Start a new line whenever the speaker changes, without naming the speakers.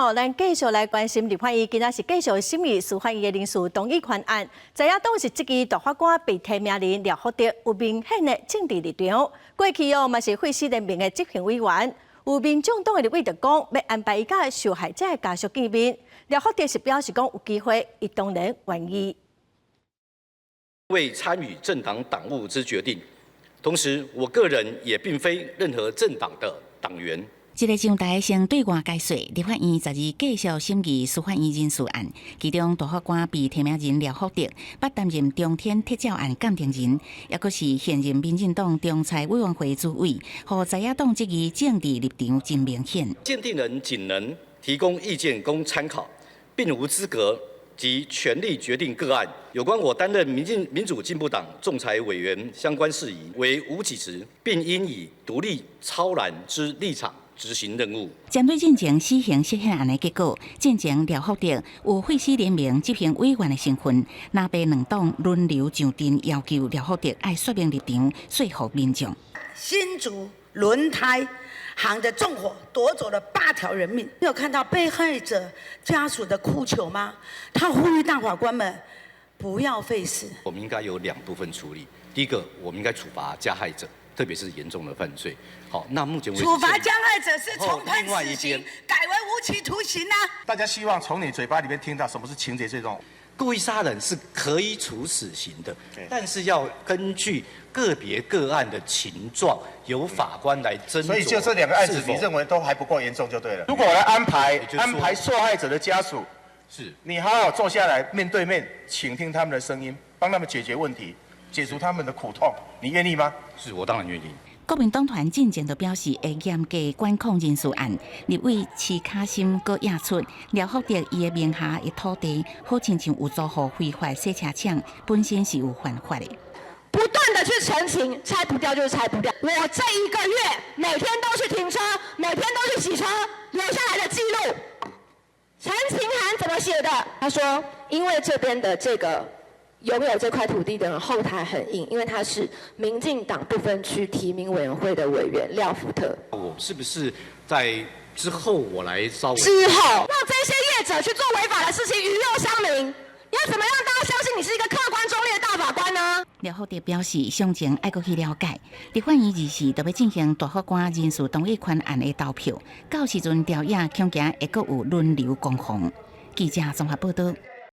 好，咱繼續來關心立法院，今仔是繼續審議司法院的人事動議權案。在野黨是質疑大法官被提名人廖福德有明顯的政治立場。過去哦，嘛是廢死聯盟的執行委員。有民眾黨的立委就講，欲安排伊佮受害者的家屬見面。廖福德是表示講有機會，伊當然願意。
未參與政黨黨務之決定，同時我個人也並非任何政黨的黨員。
這个上台先對外解說，立法院12繼續審議司法院人事案，其中大法官被提名人廖福德，捌擔任中天撤照案鑑定人，抑閣是現任民進黨中裁委員會主委，予在野黨質疑政治立場真明顯。
鑑定人僅能提供意見供參考，並無資格及權力決定個案。有關我擔任民主進步黨仲裁委員相關事宜，為無給職，並應以獨立超然之立場執行任務。
針對進前死刑釋憲案的結果，進前廖福德有廢死聯盟執行委員的身份，藍白兩黨輪流上陣，要求廖福德愛說明立場，說服民眾。
新竹輪胎行的縱火奪走了八條人命，你有看到被害者家屬的哭求嗎？他呼籲大法官們不要廢死。
我們應該有兩部分處理，第一個，我們應該處罰加害者。特別是嚴重的犯罪，好，那目前為止
處罰加害者是重判死刑，改為無期徒刑啊！
大家希望從你嘴巴裡面聽到什麼是情節最重？
故意殺人是可以處死刑的，但是要根據個別個案的情狀，由法官來斟酌。
所以就這兩個案子，你認為都還不夠嚴重就對了。如果我來安排受害者的家屬，
是
你好好坐下來面對面傾聽他們的聲音，幫他們解決問題。解除他們的苦痛，你願意嗎？
是我當然願意。
國民黨團進前就表示會嚴格管控人事案，立委徐卡心閣指出，廖福德伊的名下的土地，好親像有租予非法洗車廠，本身是有犯法的。
不斷的去陳情，拆不掉就是拆不掉。我這一個月每天都去停車，每天都去洗車，留下來的記錄。陳情函怎麼寫的？他說，因為這邊的這個擁有這塊土地的人後台很硬，因為他是民進黨不分區提名委員會的委員廖福特。
我是不是在之後我來稍微
之後讓這些業者去做違法的事情，魚肉鄉民，要怎麼讓大家相信你是一個客觀中立的大法官呢？
廖福德表示，詳情愛閣去了解。立法院24就欲進行大法官人事動議權案的投票，到時陣朝野恐驚會閣有輪流攻防。記者綜合報道。